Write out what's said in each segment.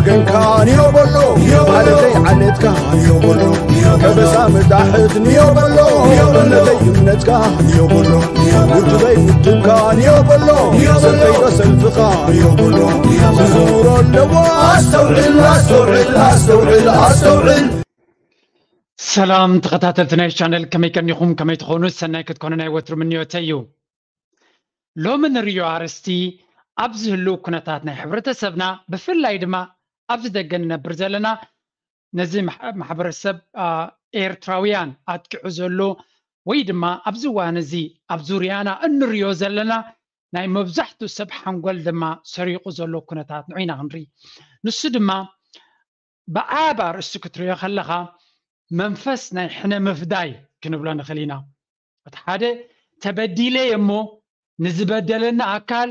ንዮ በሎ ዓለተይ ዓለትካ ንዮ በሎ ከበሳ መጣሕት ንዮ በሎ እምነተይ እምነትካ ንዮ በሎ ውድበይ ውድብካ ንዮ በሎ ሰልፈይ ዶ ሰልፍኻ ንዮ በሎ ክዝውሮ ኣለዎ ኣስተውዕል ኣስተውዕል ኣስተውዕል ኣስተውዕል ሰላም ተኸታተልቲ ናይ ቻነል፣ ከመይ ቀኒኹም? ከመይ ትኾኑ? ሰናይ ክትኮኑ ናይ ወትሩ ምንዮተይ እዩ። ሎሚ ንርእዮ ኣርእስቲ ኣብዚ ህልው ኩነታት ናይ ሕብረተሰብና፣ ብፍላይ ድማ ኣብዚ ደገ ንነብር ዘለና፣ ነዚ ማሕ- ማሕበረሰብ አ፣ ኤርትራውያን ኣጥቂዑ ዘሎ ወይ ድማ ኣብዚ እዋን እዚ ኣብ ዙርያና እንርእዮ ዘለና ናይ መብዛሕትኡ ሰብ ሓንጎል ድማ ሰሪቑ ዘሎ ኩነታት ንዑ ኢና ክንርኢ። ንሱ ድማ ብዓብ ኣርእስቲ ክትርእዮ ከለኻ መንፈስ ናይ ሕነ ምፍዳይ ክንብሎ ንኽእል ኢና። እቲ ሓደ ተበዲለ እየ እሞ ንዝበደለኒ ኣካል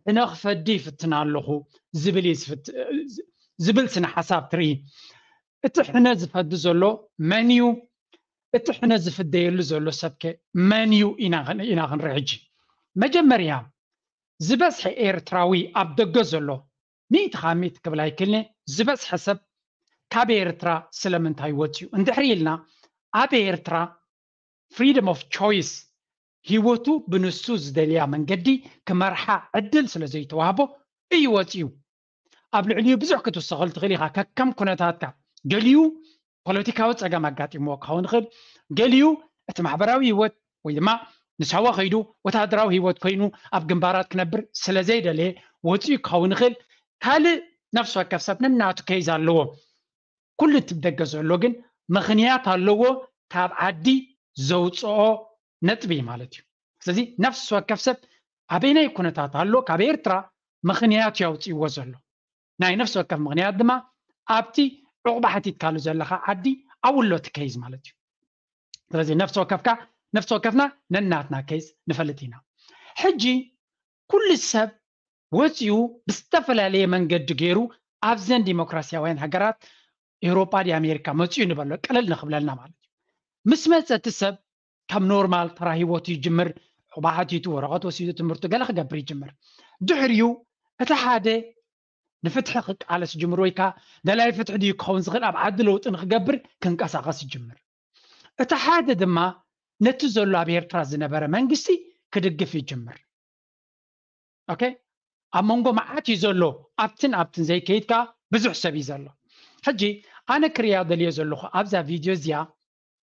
ሕነ ክፈዲ ይፍትን ኣለኹ ዝብል እዩ ዝፍት- ዝብል ስነ ሓሳብ ትርኢ። እቲ ሕነ ዝፈዲ ዘሎ መን እዩ? እቲ ሕነ ዝፍደየሉ ዘሎ ሰብከ መን እዩ? ኢና ክን- ኢና ክንርኢ ሕጂ። መጀመርያ ዝበዝሐ ኤርትራዊ ኣብ ደገ ዘሎ ሚእቲ ካብ ሚእቲ ክብል ኣይክልኒ ዝበዝሐ ሰብ ካብ ኤርትራ ስለምንታይ ወፅዩ እንድሕሪ ኢልና ኣብ ኤርትራ freedom of choice ህይወቱ ብንሱ ዝደልያ መንገዲ ክመርሓ ዕድል ስለ ዘይተዋህቦ እዩ ወፅዩ። ኣብ ልዕሊኡ ብዙሕ ክትውሰኸሉ ትኽእል ኢኻ ከከም ኩነታትካ። ገሊኡ ፖለቲካዊ ፀገም ኣጋጢምዎ ክኸውን ይኽእል፣ ገሊኡ እቲ ማሕበራዊ ህይወት ወይ ድማ ንሳዋ ከይዱ ወታደራዊ ህይወት ኮይኑ ኣብ ግንባራት ክነብር ስለ ዘይደለየ ወፂኡ ክኸውን ይኽእል። ካልእ ነፍሲ ወከፍ ሰብ ነናቱ ኬዝ ኣለዎ። ኩሉ እቲ ብደገ ዘሎ ግን ምኽንያት ኣለዎ ካብ ዓዲ ዘውፅኦ ነጥቢ ማለት እዩ። ስለዚ ነፍሲ ወከፍ ሰብ ኣበይናይ ኩነታት ኣሎ ካብ ኤርትራ ምኽንያት እዩ ኣውፅእዎ ዘሎ። ናይ ነፍሲ ወከፍ ምኽንያት ድማ ኣብቲ ዕቑባ ሓቲትካሉ ዘለኻ ዓዲ ኣብኡ ኣሎ እቲ ኬዝ ማለት እዩ። ስለዚ ነፍሲ ወከፍካ ነፍሲ ወከፍና ነናትና ኬዝ ንፈልጥ ኢና። ሕጂ ኩሉ ሰብ ወፂኡ ብዝተፈላለየ መንገዲ ገይሩ ኣብዘን ዲሞክራሲያውያን ሃገራት ኤውሮጳ ድዩ ኣሜሪካ መፂኡ ንበሎ ቅልል ንኽብለልና ማለት እዩ። ምስ መፀ እቲ ሰብ ካብ ኖርማል ተራ ህይወቱ ይጅምር። ዕቑባ ሓቲቱ ወረቐት ወሲዱ ትምህርቱ ገለ ክገብር ይጅምር። ድሕሪኡ እቲ ሓደ ንፍትሒ ክቃለስ ይጅምር ወይ ከዓ ደላይ ፍትሒ ድዩ ክኸውን ዝኽእል ኣብ ዓዲ ለውጢ ንክገብር ክንቀሳቐስ ይጅምር። እቲ ሓደ ድማ ነቲ ዘሎ ኣብ ኤርትራ ዝነበረ መንግስቲ ክድግፍ ይጅምር። ኦኬ፣ ኣብ መንጎ መዓት እዩ ዘሎ። ኣብትን ኣብትን ዘይከይድ ከዓ ብዙሕ ሰብ እዩ ዘሎ። ሕጂ ኣነ ክሪያ ደልዮ ዘለኹ ኣብዛ ቪድዮ እዚኣ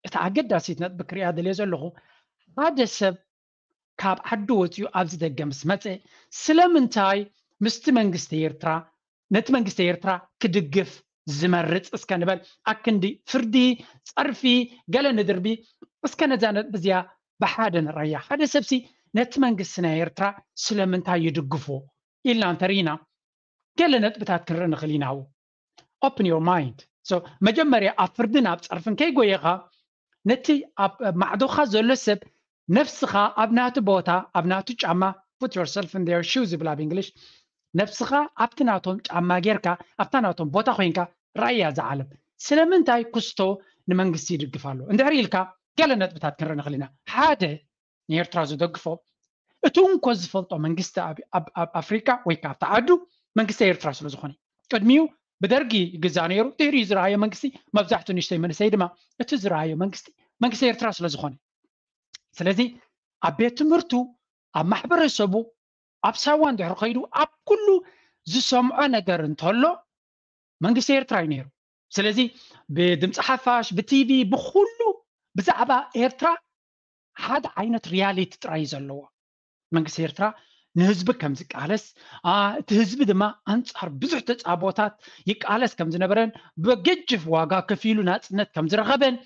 እታ ኣገዳሲት ነጥቢ ክሪኣ ደልዮ ዘለኹ ሓደ ሰብ ካብ ዓዲ ወፂኡ ኣብዚ ደገ ምስ መፀ ስለምንታይ ምስቲ መንግስቲ ኤርትራ ነቲ መንግስቲ ኤርትራ ክድግፍ ዝመርፅ እስከ ንበል ኣክንዲ ፍርዲ ፀርፊ ገለ ንድርቢ እስከ ነዛ ነጥቢ እዚኣ ብሓደ ንረያ ሓደ ሰብሲ ነቲ መንግስቲ ናይ ኤርትራ ስለምንታይ ይድግፎ ኢልና እንተርኢና ገለ ነጥብታት ክንርኢ ንኽእል ኢና። Open your mind። So መጀመርያ ኣብ ፍርድን ኣብ ፀርፍን ከይጎየኻ ነቲ ኣብ ማዕዶኻ ዘሎ ሰብ ነፍስኻ ኣብ ናቱ ቦታ ኣብ ናቱ ጫማ put yourself in their shoes ይብል ኣብ እንግሊሽ ነፍስኻ ኣብቲ ናቶም ጫማ ጌርካ ኣብታ ናቶም ቦታ ኮይንካ ራእያ ዝዓለም ስለምንታይ ክስቶ ንመንግስቲ ይድግፍ ኣሎ እንድሕር ኢልካ ገለ ነጥብታት ክንርኢ ንኽእል ኢና ሓደ ንኤርትራ ዝደግፎ እቲ እንኮ ዝፈልጦ መንግስቲ ኣብ ኣፍሪቃ ወይ ካብቲ ዓዱ መንግስቲ ኤርትራ ስለ ዝኾነ ቅድሚኡ ብደርጊ ይግዛእ ነይሩ ድሕሪኡ ዝረኣዮ መንግስቲ መብዛሕትኡ ንእሽተይ መንእሰይ ድማ እቲ ዝረኣዮ መንግስቲ መንግስቲ ኤርትራ ስለ ዝኾነ ስለዚ ኣብ ቤት ትምህርቱ ኣብ ማሕበረሰቡ ኣብ ሳዋ እንድሕር ከይዱ ኣብ ኩሉ ዝሰምዖ ነገር እንተሎ መንግስቲ ኤርትራ እዩ ነይሩ ስለዚ ብድምፂ ሓፋሽ ብቲቪ ብኩሉ ብዛዕባ ኤርትራ ሓደ ዓይነት ሪያሊቲ ጥራይ እዩ ዘለዎ መንግስቲ ኤርትራ ንህዝቢ ከም ዝቃለስ እቲ ህዝቢ ድማ ኣንፃር ብዙሕ ተፃቦታት ይቃለስ ከም ዝነበረን ብገጅፍ ዋጋ ከፊሉ ናፅነት ከም ዝረኸበን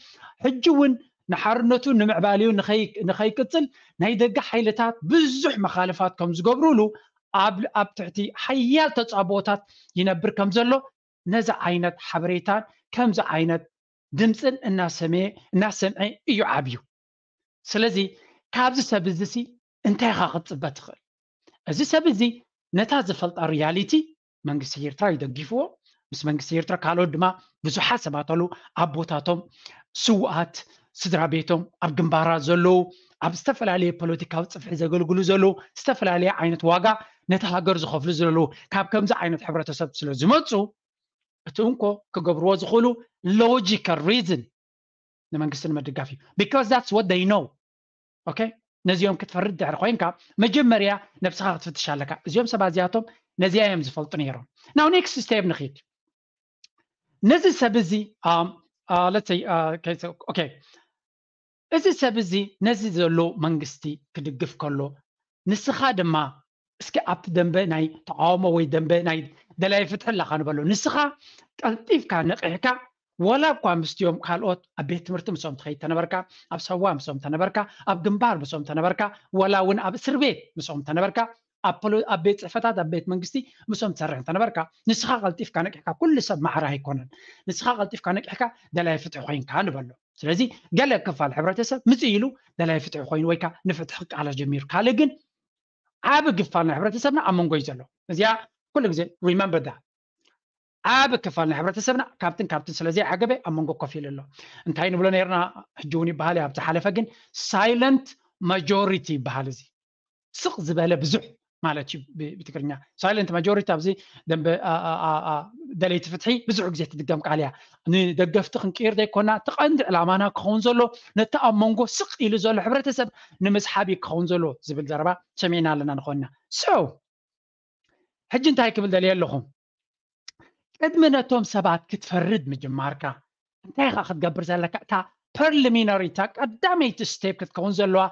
ሕጂ እውን ንሓርነቱ ንምዕባሊኡ ንኸይቅፅል ናይ ደገ ሓይልታት ብዙሕ መኻልፋት ከም ዝገብሩሉ ኣብ ኣብ ትሕቲ ሓያል ተፃቦታት ይነብር ከም ዘሎ ነዚ ዓይነት ሓበሬታን ከምዚ ዓይነት ድምፅን እናሰምዐ እዩ ዓብዩ ስለዚ ካብዚ ሰብ እዚ ሲ እንታይ ኢኻ ክትፅበ ትኽእል እዚ ሰብ እዚ ነታ ዝፈልጣ ሪያሊቲ መንግስቲ ኤርትራ ይደጊፍዎ ምስ መንግስቲ ኤርትራ ካልኦት ድማ ብዙሓት ሰባት ኣሉ ኣቦታቶም ስውኣት ስድራ ቤቶም ኣብ ግንባራት ዘለዉ ኣብ ዝተፈላለየ ፖለቲካዊ ፅፍሒ ዘገልግሉ ዘለዉ ዝተፈላለየ ዓይነት ዋጋ ነቲ ሃገር ዝኸፍሉ ዘለዉ ካብ ከምዚ ዓይነት ሕብረተሰብ ስለ ዝመፁ እቲ እንኮ ክገብርዎ ዝኽእሉ logical reason ንመንግስቲ ንምድጋፍ እዩ። Because that's what they know. Okay? ነዚኦም ክትፈርድ ድሕሪ ኮይንካ መጀመርያ ነብስኻ ክትፍትሽ ኣለካ። እዚኦም ሰባት እዚኣቶም ነዚኣ እዮም ዝፈልጡ ነይሮም። Now next step ንኺድ። ነዚ ሰብ እዚ okay፣ እዚ ሰብ እዚ ነዚ ዘሎ መንግስቲ ክድግፍ ከሎ ንስኻ ድማ እስኪ ኣብቲ ደንበ ናይ ተቃውሞ ወይ ደንበ ናይ ደላይ ፍትሒ ኣለኻ ንበሎ። ንስኻ ቀልጢፍካ ነቂሕካ ወላ እኳ ምስቲኦም ካልኦት ኣብ ቤት ትምህርቲ ምስኦም ትኸይድ ተነበርካ፣ ኣብ ሳዋ ምስኦም ተነበርካ፣ ኣብ ግንባር ምስኦም ተነበርካ፣ ወላ እውን ኣብ እስር ቤት ምስኦም ተነበርካ፣ ኣብ ቤት ፅሕፈታት ኣብ ቤት መንግስቲ ምስኦም ትሰርሕ እንተነበርካ ንስኻ ቀልጢፍካ ነቂሕካ፣ ኩሉ ሰብ ማዕረ ኣይኮነን። ንስኻ ቀልጢፍካ ነቂሕካ ደላይ ፍትሒ ኮይንካ ንበሎ። ስለዚ ገለ ክፋል ሕብረተሰብ ምጽእ ኢሉ ደላይ ፍትሒ ኮይኑ ወይካ ንፍትሒ ክቃለስ ጀሚሩ። ካልእ ግን ዓቢ ክፋል ናይ ሕብረተሰብና ኣብ መንጎ እዩ ዘሎ። እዚኣ ኩሉ ግዜ remember that። ዓቢ ክፋል ናይ ሕብረተሰብና ካብትን ካብትን ስለ ዘይዓገበ ኣብ መንጎ ኮፍ ኢሉ ኣሎ። እንታይ ንብሎ ነርና፣ ሕጂ እውን ይበሃል እዩ፣ ኣብ ዝሓለፈ ግን silent majority ይበሃል። እዚ ስቕ ዝበለ ብዙሕ ማለት እዩ ብትግርኛ። Silent majority ኣብዚ ደንበ ደለይቲ ፍትሒ ብዙሕ ግዜ ትድገም ቃል እያ። ንደገፍቲ ክንቅይር ዘይኮና፣ እቲ ቀንዲ ዕላማና ክኸውን ዘሎ ነቲ ኣብ መንጎ ስቕ ኢሉ ዘሎ ሕብረተሰብ ንምስሓብ እዩ ክኸውን ዘሎ ዝብል ዘረባ ሰሚዕና ኣለና ንኾንና። So ሕጂ እንታይ ክብል ደልየ ኣለኹ? ቅድሚ ነቶም ሰባት ክትፈርድ ምጅማርካ እንታይ ኢኻ ክትገብር ዘለካ? እታ preliminary፣ እታ ቀዳመይቲ step ክትከውን ዘለዋ፣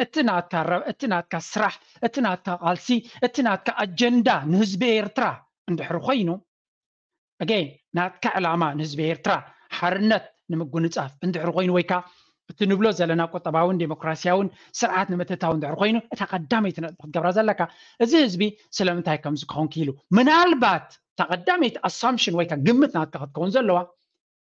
እቲ ናትካ ስራሕ፣ እቲ ናትካ ቃልሲ፣ እቲ ናትካ ኣጀንዳ ንህዝቢ ኤርትራ እንድሕር ኮይኑ፣ again ናትካ ዕላማ ንህዝቢ ኤርትራ ሓርነት ንምጉንጻፍ እንድሕር ኮይኑ፣ ወይካ እቲ ንብሎ ዘለና ቁጠባውን ዴሞክራሲያውን ስርዓት ንምትእታው እንድሕር ኮይኑ፣ እታ ቀዳመይቲ ነጥቢ ክትገብራ ዘለካ፣ እዚ ህዝቢ ስለምንታይ ከምዚ ክኸውን ክኢሉ? ምናልባት እታ ቀዳመይቲ assumption ወይካ ግምት ናትካ ክትከውን ዘለዋ፣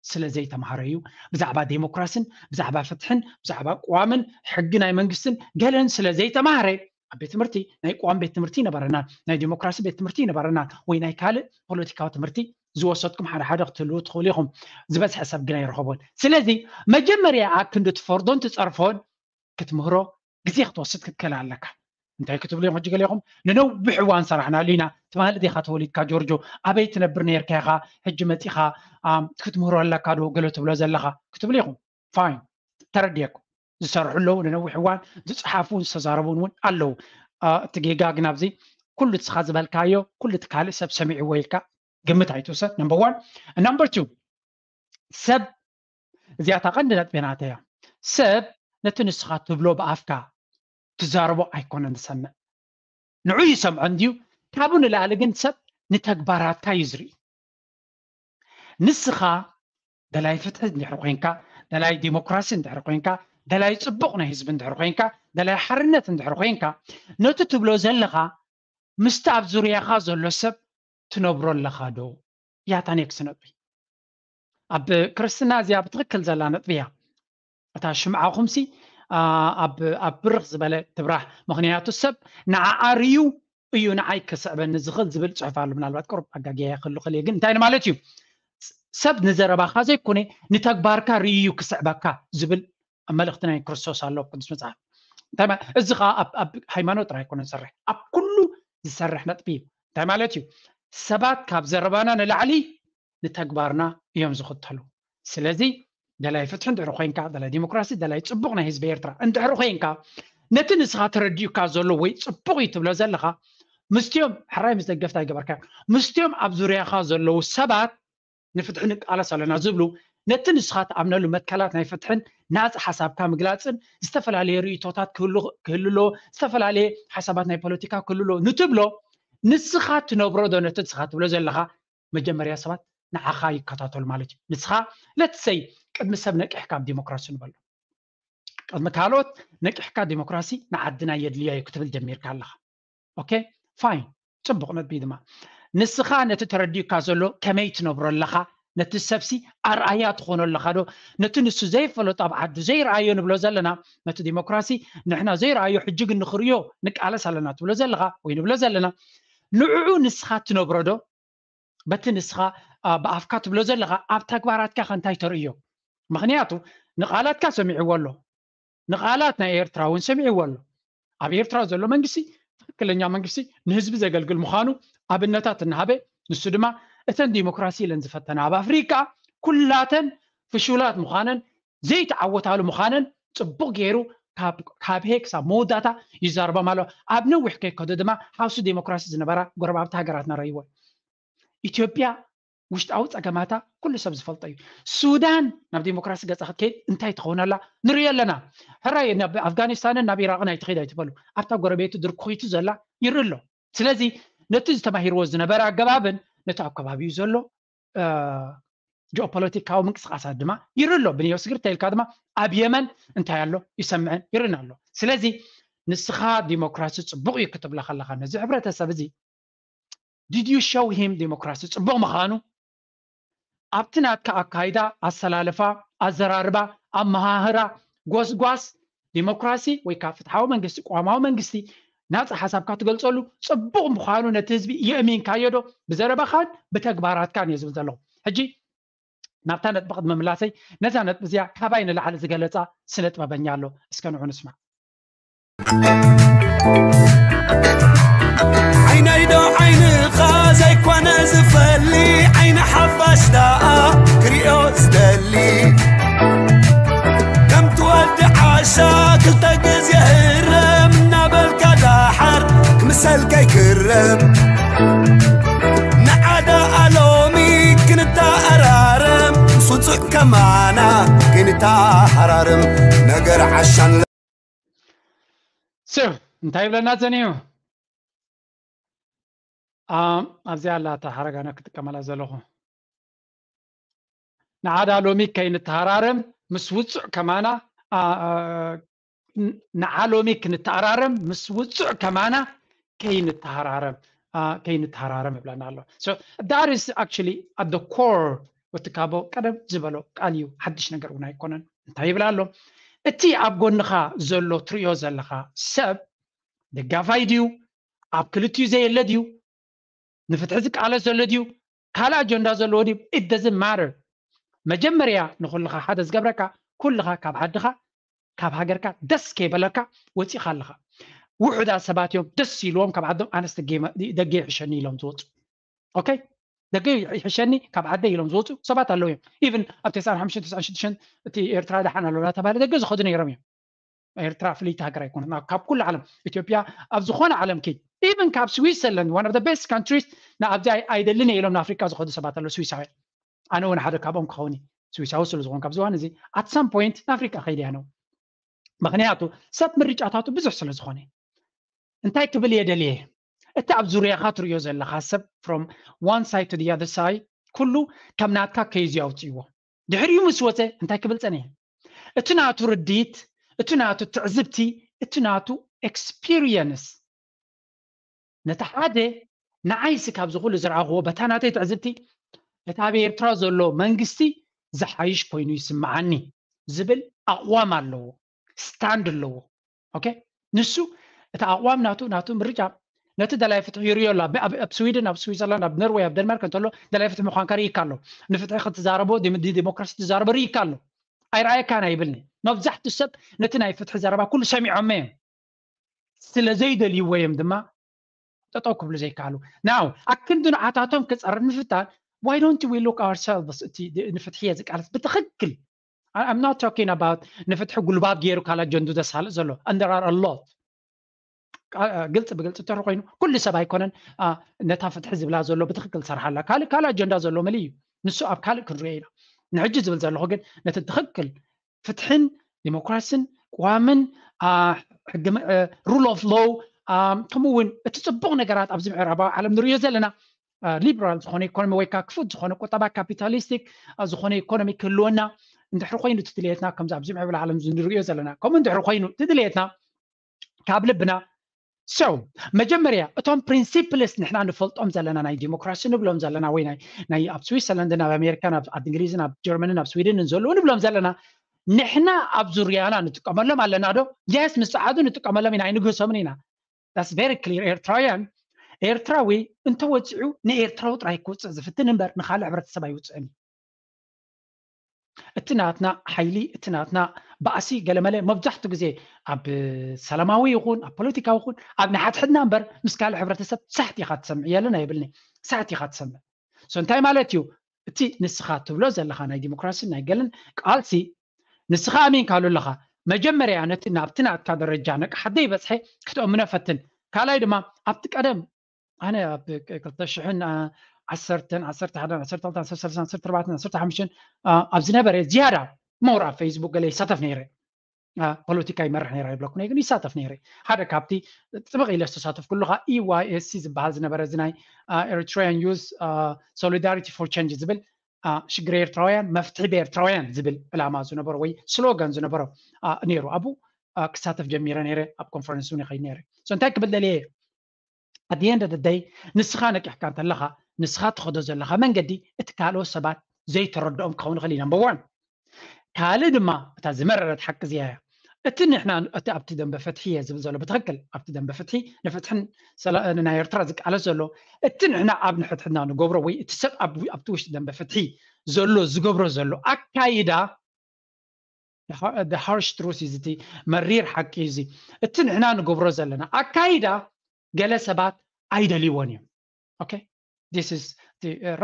ስለ ዘይተማህረ እዩ። ብዛዕባ ዴሞክራስን ብዛዕባ ፍትሕን ብዛዕባ ቅዋምን ሕጊ ናይ መንግስትን ገለን ስለ ዘይተማህረ፣ ኣብ ቤት ትምህርቲ ናይ ቅዋም ቤት ትምህርቲ ይነበረና፣ ናይ ዴሞክራሲ ቤት ትምህርቲ ይነበረና፣ ወይ ናይ ካልእ ፖለቲካዊ ትምህርቲ ዝወሰድኩም ሓደ ሓደ ክትህልዉ ትኽእሉ ኢኹም። ዝበዝሐ ሰብ ግን ኣይረኸቦን። ስለዚ መጀመርያ ኣብ ክንዲ ትፈርዶን ትጸርፎን ክትምህሮ ግዜ ክትወስድ ክትክእል ኣለካ። እንታይ ክትብሉ እዮም ሕጂ ገሊኹም? ንነዊሕ እዋን ሰራሕናሉ ኢና። ትማሊ ዲኻ ተወሊድካ ጆርጆ? ኣበይ ትነብር ነርካ ኢኻ? ሕጂ መጺኻ ክትምህሮ ኣለካ ዶ ገለ ትብሎ ዘለኻ? ክትብሉ ኢኹም። ፋይን፣ ተረድየኩም። ዝሰርሑ ኣለዉ፣ ንነዊሕ እዋን ዝጸሓፉ ዝተዛረቡን እውን ኣለዉ። እቲ ጌጋ ግን ኣብዚ ኩሉ ንስኻ ዝበልካዮ ኩሉ እቲ ካልእ ሰብ ሰሚዕዎ ኢልካ ግምት ኣይትውሰድ። ነምበር ዋን። ነምበር ቱ፣ ሰብ፣ እዚኣታ ቀንዲ ነጥቢ ናተያ። ሰብ ነቲ ንስኻ ትብሎ ብኣፍካ ትዛረቦ ኣይኮነን ዝሰምዕ። ንዑ ይሰምዖ እንድዩ። ካብኡ ንላዕሊ ግን ሰብ ንተግባራትካ እዩ ዝርኢ። ንስኻ ደላይ ፍትሒ እንድሕር ኮይንካ፣ ደላይ ዲሞክራሲ እንድሕር ኮይንካ፣ ደላይ ጽቡቕ ናይ ህዝቢ እንድሕር ኮይንካ፣ ደላይ ሓርነት እንድሕር ኮይንካ፣ ነቲ ትብሎ ዘለኻ ምስቲ ኣብ ዙርያኻ ዘሎ ሰብ ትነብሮ ኣለኻ ዶ? ያታ ኔክስ ነጥቢ። ኣብ ክርስትና እዚኣ ብትኽክል ዘላ ነጥቢ እያ። እታ ሽምዓ ኹምሲ ኣብ ብርኽ ዝበለ ትብራህ። ምኽንያቱ ሰብ ንዓኣ ርዩ እዩ ንዓይ ክስዕበኒ ዝኽእል ዝብል ጽሑፍ ኣሎ። ምናልባት ቅሩብ ኣጋግያ ክህሉ ክእል እየ፣ ግን እንታይ ማለት እዩ? ሰብ ንዘረባኻ ዘይኮነ ንተግባርካ ርዩ እዩ ክስዕበካ ዝብል መልእኽቲ ናይ ክርስቶስ ኣሎ ኣብ ቅዱስ መጽሓፍ። እንታይ ማለት? እዚ ኸዓ ኣብ ሃይማኖት ጥራይ ኣይኮነን ዝሰርሕ፣ ኣብ ኩሉ ዝሰርሕ ነጥቢ እዩ። እንታይ ማለት እዩ? ሰባት ካብ ዘረባና ንላዕሊ ንተግባርና እዮም ዝኽተሉ። ስለዚ ደላይ ፍትሒ እንድሕር ኮይንካ፣ ደላይ ዲሞክራሲ፣ ደላይ ጽቡቕ ናይ ህዝቢ ኤርትራ እንድሕር ኮይንካ፣ ነቲ ንስኻ ተረዲኡካ ዘሎ ወይ ጽቡቕ እዩ ትብሎ ዘለኻ፣ ምስቲኦም ሕራይ ምስ ደገፍቲ ኣይገበርካ፣ ምስቲኦም ኣብ ዙርያኻ ዘለዉ ሰባት ንፍትሒ ንቃለስ ኣለና ዝብሉ፣ ነቲ ንስኻ ትኣምነሉ መትከላት ናይ ፍትሕን ናጻ ሓሳብካ ምግላጽን፣ ዝተፈላለየ ርእይቶታት ክህሉ ኣለዎ፣ ዝተፈላለየ ሓሳባት ናይ ፖለቲካ ክህሉ ኣለዎ ንትብሎ፣ ንስኻ ትነብሮ ዶ ነቲ ንስኻ ትብሎ ዘለኻ መጀመርያ ሰባት ንዓኻ ይከታተሉ ማለት እዩ። ንስኻ let's say ቅድሚ ሰብ ነቂሕካ ኣብ ዲሞክራሲ ንበሎ፣ ቅድሚ ካልኦት ነቂሕካ ዲሞክራሲ ንዓድና የድልያ እዩ ክትብል ጀሚርካ ኣለኻ። ኦኬ፣ ፋይን፣ ጽቡቕ ነጥቢ ድማ። ንስኻ ነቲ ተረዲኡካ ዘሎ ከመይ ትነብሮ ኣለኻ? ነቲ ሰብሲ ኣርኣያ ትኾኖ ኣለኻ ዶ? ነቲ ንሱ ዘይፈለጦ ኣብ ዓዱ ዘይረኣዮ ንብሎ ዘለና፣ ነቲ ዲሞክራሲ ንሕና ዘይረኣዮ ሕጂ ግን ንኽርእዮ ንቃለስ ኣለና ትብሎ ዘለኻ ወይ ንብሎ ዘለና፣ ንዕኡ ንስኻ ትነብሮ ዶ? በቲ ንስኻ ብኣፍካ ትብሎ ዘለኻ ኣብ ተግባራትካ ከ እንታይ ተርእዮ? ምኽንያቱ ንቓላትካ ሰሚዕዎ ኣሎ፣ ንቓላት ናይ ኤርትራ እውን ሰሚዕዎ ኣሎ። ኣብ ኤርትራ ዘሎ መንግስቲ ትኽክለኛ መንግስቲ ንህዝቢ ዘገልግል ምዃኑ ኣብነታት እናሃበ፣ ንሱ ድማ እተን ዲሞክራሲ ኢለን ዝፈተና ኣብ ኣፍሪካ ኩላተን ፍሹላት ምዃነን ዘይተዓወታሉ ምዃነን ፅቡቕ ገይሩ ካብ ሄግ ክሳብ መወዳእታ ይዛረቦም ኣሎ። ኣብ ነዊሕ ከይከዶ ድማ ሃውሲ ዲሞክራሲ ዝነበራ ጎረባብቲ ሃገራት ነረይወን። ኢትዮጵያ ውሽጣዊ ፀገማታ ኩሉ ሰብ ዝፈልጦ እዩ። ሱዳን ናብ ዲሞክራሲ ገፃ ክትከይድ እንታይ ትኸውን ኣላ ንሪኦ ኣለና። ሕራይ ናብ ኣፍጋኒስታንን ናብ ኢራቅን ኣይትኸይድ ኣይትበሉ። ኣብታ ጎረቤቱ ድርኩኺቱ ዘላ ይርኢ ኣሎ። ስለዚ ነቲ ዝተማሂርዎ ዝነበረ ኣገባብን ነቲ ኣብ ከባቢኡ ዘሎ ጂኦፖለቲካዊ ምንቅስቃሳት ድማ ይርኢ ኣሎ። ብንዮ ስግር ተይልካ ድማ ኣብ የመን እንታይ ኣሎ ይሰምዕን ይርእን ኣሎ። ስለዚ ንስኻ ዲሞክራሲ ፅቡቕ እዩ ክትብሎ ከለኻ ነዚ ሕብረተሰብ እዚ did you show him ዲሞክራሲ ፅቡቕ ምዃኑ ኣብቲ ናትካ ኣካይዳ፣ ኣሰላልፋ፣ ኣዘራርባ፣ ኣመሃህራ፣ ጎስጓስ ዲሞክራሲ ወይ ከዓ ፍትሓዊ መንግስቲ፣ ቅዋማዊ መንግስቲ ናፃ ሓሳብካ ትገልፀሉ ፅቡቕ ምዃኑ ነቲ ህዝቢ የእሚንካዮ ዶ ብዘረባኻን ብተግባራትካን እየ ዝብል ዘለኹ። ሕጂ ናብታ ነጥቢ ቅድሚ ምላሰይ ነዛ ነጥቢ እዚኣ ካባይ ንላዕሊ ዝገለፃ ስነ ጥበበኛ ኣሎ። እስከ ንዑ ንስማዕ። ዓይነይ ዶ ዓይንኻ ዘይኮነ ዝፈሊ ዓይኒ ሓፋሽ ደኣ ክሪኦ ዝደሊ ከም ትወዲ ዓሻ ክልተ ግዜ ህረም እናበልካ ደሓር ክምሰል ከይክረም ንዓዳ ኣሎሚ ክንተኣራረም ምስ ውፁዕ ከማና ክንተሃራረም ነገር ዓሻን ሰብ እንታይ ይብለና ዘኒዩ ኣብዚኣ ኣላ እታ ሓረጋና ክጥቀመላ ዘለኹ ንዓዳ ሎሚ ከይንተሃራረም ምስ ውፁዕ ከማና ንዓ ሎሚ ክንተኣራረም ምስ ውፁዕ ከማና ከይንተሃራረም ከይንተሃራረም ይብለና ኣሎ። That is actually at the core ወትካቦ ቀደም ዝበሎ ቃል እዩ። ሓድሽ ነገር እውን ኣይኮነን። እንታይ ይብል ኣሎ? እቲ ኣብ ጎንኻ ዘሎ ትሪኦ ዘለኻ ሰብ ደጋፋይ ድዩ? ኣብ ክልቲኡ ዘየለ ድዩ? ንፍትሒ ዝቃለስ ዘሎ ድዩ? ካልእ ኣጀንዳ ዘለዎ ድዩ? It doesn't matter። መጀመርያ ንኹልኻ ሓደ ዝገብረካ ኩልኻ ካብ ዓድኻ ካብ ሃገርካ ደስ ከይበለካ ወፂኻ ኣለኻ። ውሑዳት ሰባት እዮም ደስ ኢልዎም ካብ ዓዶም ኣነስ ደገ ይሕሸኒ ኢሎም ዝወፁ። ኦኬ ደገ ይሕሸኒ ካብ ዓደ ኢሎም ዝወፁ ሰባት ኣለዉ እዮም። ኢቭን ኣብ ተስዓን ሓሙሽተን ተስዓን ሽዱሽተን እቲ ኤርትራ ደሓን ኣሎ እናተባሃለ ደገ ዝኸዱ ነይሮም እዮም። ኤርትራ ፍልይቲ ሃገር ኣይኮነት። ካብ ኩሉ ዓለም ኢትዮጵያ ኣብ ዝኾነ ዓለም ከይድ ኢቭን ካብ ስዊትዘርላንድ one of the best countries ንኣብዚ ኣይደልን እየ ኢሎም ንኣፍሪካ ዝኸዱ ሰባት ኣለዉ ስዊሳውያን። ኣነ እውን ሓደ ካብኦም ክኸውን ስዊሳዊ ስለ ዝኾን ካብዚ ዋን እዚ at some point ንኣፍሪካ ከይድ እያ ነው። ምክንያቱ ሰብ ምርጫታቱ ብዙሕ ስለ ዝኾነ እንታይ ክብል እየ ደልየ እቲ ኣብ ዙርያኻ ትርእዮ ዘለኻ ሰብ from one side to the other side ኩሉ ከም ናትካ ከይዙ ኣውፅእዎ። ድሕሪኡ ምስ ወፀ እንታይ ክብል ፀኒሐ እቲ ናቱ ርድኢት እቲ ናቱ ትዕዝብቲ እቲ ናቱ experience ነቲ ሓደ ንዓይሲ ካብዚ ኩሉ ዝረኣኽዎ በታ ናተይ ትዕዝብቲ እቲ ኣብ ኤርትራ ዘሎ መንግስቲ ዝሓይሽ ኮይኑ ይስምዓኒ ዝብል ኣቕዋም ኣለዎ። stand ኣለዎ። ኦኬ ንሱ እቲ ኣቕዋም ናቱ ናቱ ምርጫ ነቲ ደላይ ፍትሒ ይርእዮ ኣሎ። ኣብ ስዊድን ኣብ ስዊዘርላንድ ኣብ ኖርወይ ኣብ ደንማርክ እንተሎ ደላይ ፍትሒ ምዃንካ ርኢካ ኣሎ። ንፍትሒ ክትዛረቦ ዲሞክራሲ ትዛረቦ ርኢካ ኣሎ። ኣይረኣየካን ኣይብልኒ። መብዛሕትኡ ሰብ ነቲ ናይ ፍትሒ ዘረባ ኩሉ ሰሚዖሞ እዮም። ስለ ዘይደልይዎ እዮም ድማ ጠጠው ክብሉ ዘይከኣሉ። Now ኣክንዲ ንዓታቶም ክፀርፍ ምፍታን why don't we look ourselves እቲ ንፍትሒ እየ ዝቃለስ ብትኽክል I'm not talking about ንፍትሒ ጉልባብ ገይሩ ካልእ ኣጀንዱ ዘሳልጥ ዘሎ and there are a lot ግልፂ ብግልፂ እንተር ኮይኑ ኩሉ ሰብ ኣይኮነን ነታ ፍትሒ ዝብላ ዘሎ ብትኽክል ዝሰርሓላ ካልእ ካልእ ኣጀንዳ ዘሎ መሊ እዩ ንሱ ኣብ ካልእ ክንሪኦ ኢና ንሕጂ ዝብል ዘለኹ ግን ነቲ ትኽክል ፍትሕን ዲሞክራሲን ቅዋምን rule of law ከምኡ እውን እቲ ፅቡቕ ነገራት ኣብዚ ምዕራባዊ ዓለም ንሪኦ ዘለና ሊበራል ዝኾነ ኢኮኖሚ ወይ ከዓ ክፉት ዝኾነ ቁጠባ ካፒታሊስቲክ ዝኾነ ኢኮኖሚ ክህልወና እንድሕር ኮይኑ እቲ ድልየትና ከምዚ ኣብዚ ምዕብል ዓለም ንሪኦ ዘለና ከምኡ እንድሕር ኮይኑ እቲ ድልየትና ካብ ልብና ሰው መጀመርያ እቶም ፕሪንሲፕልስ ንሕና ንፈልጦም ዘለና ናይ ዲሞክራሲ ንብሎም ዘለና ወይ ናይ ኣብ ስዊትዘርላንድን ኣብ ኣሜሪካን ኣብ ዓዲ እንግሊዝን ኣብ ጀርመንን ኣብ ስዊድንን ዘለዉ ንብሎም ዘለና ንሕና ኣብ ዙርያና ንጥቀመሎም ኣለና ዶ? የስ ምስ ፀዓዱ ንጥቀመሎም ኢና ኣይንግህሶምን ኢና። That's very clear ኤርትራውያን ኤርትራዊ እንተወፂዑ ንኤርትራዊ ጥራይ ክውፅእ ዝፍትን እምበር ንካልእ ሕብረተሰብ ኣይውፅእን እዩ። እቲ ናትና ሓይሊ እቲ ናትና ባእሲ ገለመለ መብዛሕትኡ ግዜ ኣብ ሰላማዊ ይኹን ኣብ ፖለቲካዊ ይኹን ኣብ ናይ ሓድሕድና እምበር ምስ ካልእ ሕብረተሰብ ሳሕት ኢኻ ትሰምዕ የለን ኣይብልኒ ሳሕት ኢኻ ትሰምዕ እንታይ ማለት እዩ? እቲ ንስኻ ትብሎ ዘለኻ ናይ ዲሞክራሲ ናይ ገለን ቃልሲ ንስኻ ኣሚንካሉ ኣለኻ። መጀመርያ ነቲ ናብቲ ናትካ ደረጃ ነቅሓት ዘይበፅሐ ክትእምኖ ፈትን። ካልኣይ ድማ ኣብቲ ቀደም ኣነ ኣብ ክልተ ሽሕን ዓሰርተን ዓሰርተ ሓደን ዓሰርተ ክልተን ዓሰርተ ሰለስታን ዓሰርተ ኣርባዕተን ዓሰርተ ሓሙሽተን ኣብ ዝነበረ ዝያዳ ሞር ኣብ ፌስቡክ ገለ ይሳተፍ ነይረ። ፖለቲካ ይመርሕ ነይረ ይብለኩ ነይ ግን ይሳተፍ ነይረ። ሓደ ካብቲ ጥብቕ ኢለ ዝተሳተፍኩሉ ከዓ ኢዋይኤስሲ ዝበሃል ዝነበረ እዚ ናይ Eritrean Youth Solidarity for Change ዝብል ሽግር ኤርትራውያን መፍትሒ ብኤርትራውያን ዝብል ዕላማ ዝነበሮ ወይ ስሎጋን ዝነበሮ ነይሩ። ኣብኡ ክሳተፍ ጀሚረ ነይረ። ኣብ ኮንፈረንስ እውን ይኸይድ ነይረ። እንታይ ክብል ደልየ? ኣት ኤንድ ኦፍ ደይ ንስኻ ነቂሕካ እንተለኻ ንስኻ ትኸዶ ዘለኻ መንገዲ እቲ ካልኦት ሰባት ዘይተረድኦም ክኸውን ይኽእል እዩ። ነምበር ዋን። ካልእ ድማ እታ ዝመረረት ሓቂ እዚኣ እያ። እቲ ንሕና እቲ ኣብቲ ደንበ ፍትሒ እየ ዝብል ዘሎ ብትኽክል ኣብቲ ደንበ ፍትሒ ንፍትሕን ናይ ኤርትራ ዝቃለስ ዘሎ እቲ ንሕና ኣብ ንሕድሕድና ንገብሮ ወይ እቲ ሰብ ኣብቲ ውሽጢ ደንበ ፍትሒ ዘሎ ዝገብሮ ዘሎ ኣካይዳ ሃርሽ ትሩስ እዩ። እቲ መሪር ሓቂ እዩ። እዚ እቲ ንሕና ንገብሮ ዘለና ኣካይዳ ገለ ሰባት ኣይደልይዎን እዮም። ኦኬ፣ this is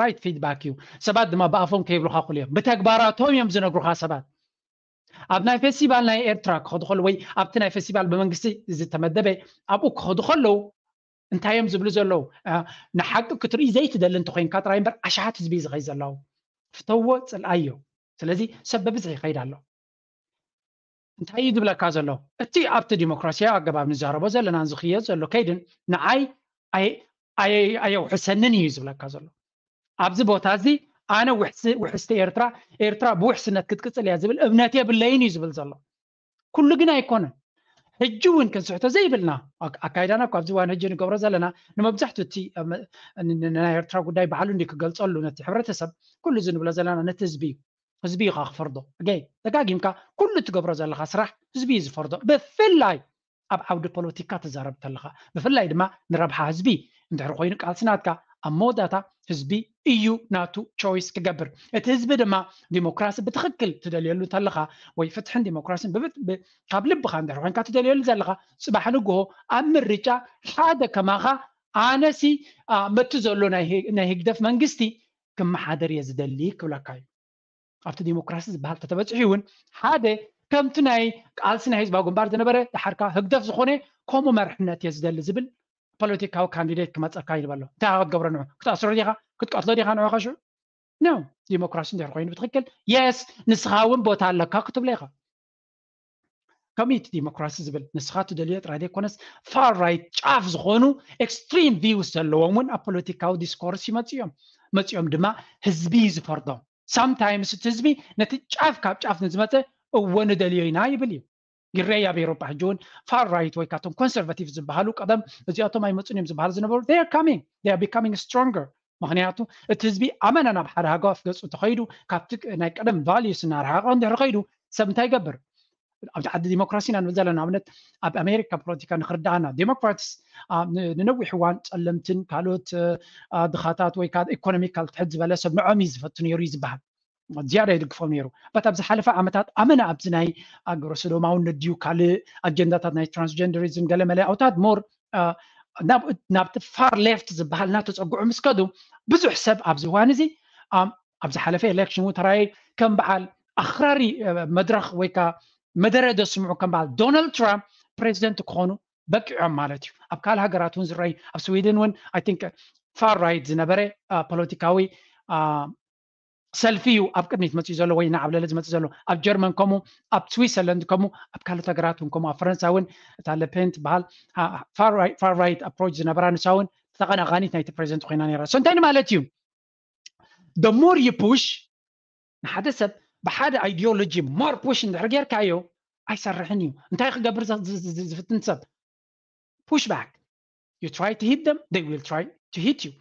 right feedback እዩ። ሰባት ድማ ብኣፎም ከይብሉካ ክሉ እዮም፣ ብተግባራቶም እዮም ዝነግሩካ ሰባት። ኣብ ናይ ፌስቲቫል ናይ ኤርትራ ክኸዱ ከለዉ ወይ ኣብቲ ናይ ፌስቲቫል ብመንግስቲ ዝተመደበ ኣብኡ ክኸዱ ከለዉ እንታይ እዮም ዝብሉ ዘለዉ? ንሓቂ ክትርኢ ዘይትደሊ እንተኮይንካ ጥራይ እምበር ኣሽሓት ህዝቢ እዩ ዝኸይ ዘለዉ። ፍተዎ፣ ፅልኣዮ። ስለዚ ሰብ ብብዝሒ ይኸይድ ኣሎ። እንታይ እዩ ዝብለካ ዘሎ? እቲ ኣብቲ ዲሞክራሲያዊ ኣገባብ ንዛረቦ ዘለና ዝኽየድ ዘሎ ከይድን ንዓይ ኣየውሕሰንን እዩ ዝብለካ ዘሎ። ኣብዚ ቦታ እዚ ኣነ ውሕስቲ ኤርትራ፣ ኤርትራ ብውሕስነት ክትቅፅል እያ ዝብል እምነት የብለይን እዩ ዝብል ዘሎ። ኩሉ ግን ኣይኮነን። ሕጂ እውን ክንስሕቶ ዘይብልና ኣካይዳና እኳ ኣብዚ እዋን ሕጂ ንገብሮ ዘለና ንመብዛሕቱ እቲ ናይ ኤርትራ ጉዳይ ባዕሉ እንዲ ክገልፀሉ ነቲ ሕብረተሰብ ኩሉ እዚ ንብሎ ዘለና ነቲ ህዝቢ እዩ። ህዝቢ እዩ ከዓ ክፈርዶ። ገይ ደጋጊምካ ኩሉ ትገብሮ ዘለካ ስራሕ ህዝቢ እዩ ዝፈርዶ። ብፍላይ ኣብ ዓውዲ ፖለቲካ ትዛረብ ተለካ ብፍላይ ድማ ንረብሓ ህዝቢ እንድሕር ኮይኑ ቃልሲ ናትካ ኣብ መወዳእታ ህዝቢ እዩ ናቱ ቾይስ ክገብር። እቲ ህዝቢ ድማ ዲሞክራሲ ብትኽክል ትደልየሉ እንተለካ ወይ ፍትሕን ዲሞክራሲን ካብ ልብኻ እንድሕር ኮይንካ ትደልየሉ ዘለካ ፅባሕ ንግሆ ኣብ ምርጫ ሓደ ከማኻ ኣነሲ መቲ ዘሎ ናይ ህግደፍ መንግስቲ ክመሓደር እየ ዝደሊ ክብለካ እዩ። ኣብቲ ዲሞክራሲ ዝበሃል ተተበፅሑ እውን ሓደ ከምቲ ናይ ቃልሲ ናይ ህዝባዊ ግንባር ዝነበረ ድሓርካ ህግደፍ ዝኾነ ከምኡ መርሕነት እየ ዝደሊ ዝብል ፖለቲካዊ ካንዲዴት ክመፀካ ይበሎ። እንታይ ክትገብሮ ንዑ? ክትኣስሮ ዲኻ? ክትቀትሎ ዲኻ ንዑ ከሽዑ? ኖ። ዲሞክራሲ እንድሕር ኮይኑ ብትኽክል የስ ንስኻ እውን ቦታ ኣለካ ክትብሎ ኢኻ። ከምቲ ዲሞክራሲ ዝብል ንስኻ ትደልዮ ጥራይ ዘይኮነስ ፋር ራይት ጫፍ ዝኾኑ ኤክስትሪም ቪውስ ዘለዎም እውን ኣብ ፖለቲካዊ ዲስኮርስ ይመፅኡ እዮም። መፂኦም ድማ ህዝቢ እዩ ዝፈርዶም። ሳምታይምስ እቲ ህዝቢ ነቲ ጫፍ ካብ ጫፍ ንዝመፀ እወ ንደልዮ ኢና ይብል እዩ። ይረይ ኣብ ኤሮጳ ሕጂ እውን ፋር ራይት ወይ ካብቶም ኮንሰርቫቲቭ ዝበሃሉ ቀደም እዚኣቶም ኣይመፁን እዮም ዝበሃሉ ዝነበሩ they are coming they are becoming stronger። ምክንያቱ እቲ ህዝቢ ኣመና ናብ ሓደ ሃገር ኣፍገፁ እንተኸይዱ ካብቲ ናይ ቀደም ቫልዩስ እናረሓቐ እንድሕር ከይዱ ሰብ እንታይ ይገብር? ኣብዚ ዓዲ ዲሞክራሲ ኢና ንብል ዘለና። ንኣብነት ኣብ ኣሜሪካ ፖለቲካ ንክርዳኣና ዴሞክራትስ ንነዊሕ እዋን ፀለምትን ካልኦት ድኻታት ወይ ከዓ ኢኮኖሚካል ትሕት ዝበለ ሰብ ንዖም እዩ ዝፈቱ ነይሩ እዩ ዝበሃል። ዝያዳ ይድግፎም ነይሩ በት ኣብ ዝሓለፈ ዓመታት ኣመና ኣብዚ ናይ ግብረ ሰዶማውነት ድዩ ካልእ ኣጀንዳታት ናይ ትራንስጀንደሪዝም ገለመለ ኣውታት ሞር ናብቲ ፋር ሌፍት ዝበሃል እናተፀግዑ ምስ ከዱ ብዙሕ ሰብ ኣብዚ እዋን እዚ ኣብ ዝሓለፈ ኤሌክሽን እውን ተራእየ ከም በዓል ኣኽራሪ መድረኽ ወይ ከዓ መደረ ዘስምዑ ከም በዓል ዶናልድ ትራምፕ ፕሬዚደንት ክኾኑ በቂዖም ማለት እዩ። ኣብ ካልእ ሃገራት እውን ዝረኣዩ ኣብ ስዊድን እውን ኣይ ቲንክ ፋር ራይት ዝነበረ ፖለቲካዊ ሰልፊ እዩ ኣብ ቅድሚት መፅኡ ዘሎ ወይ እናዓብለለ ዝመፅእ ዘሎ። ኣብ ጀርመን ከምኡ፣ ኣብ ስዊሰርላንድ ከምኡ፣ ኣብ ካልኦት ሃገራት እውን ከምኡ፣ ኣብ ፈረንሳ እውን እታ ለፔን ትበሃል ፋር ራይት ኣፕሮች ዝነበራ ንሳ እውን ተቐናቓኒት ናይቲ ፕሬዚደንት ኮይና ነይራ። So እንታይ ማለት እዩ? The more you push ንሓደ ሰብ ብሓደ ኣይዲዮሎጂ ሞር ፑሽ እንድሕር ጌርካዮ ኣይሰርሕን እዩ። እንታይ ክገብር ዝፍትን ሰብ push back you try to hit them they will try to hit you።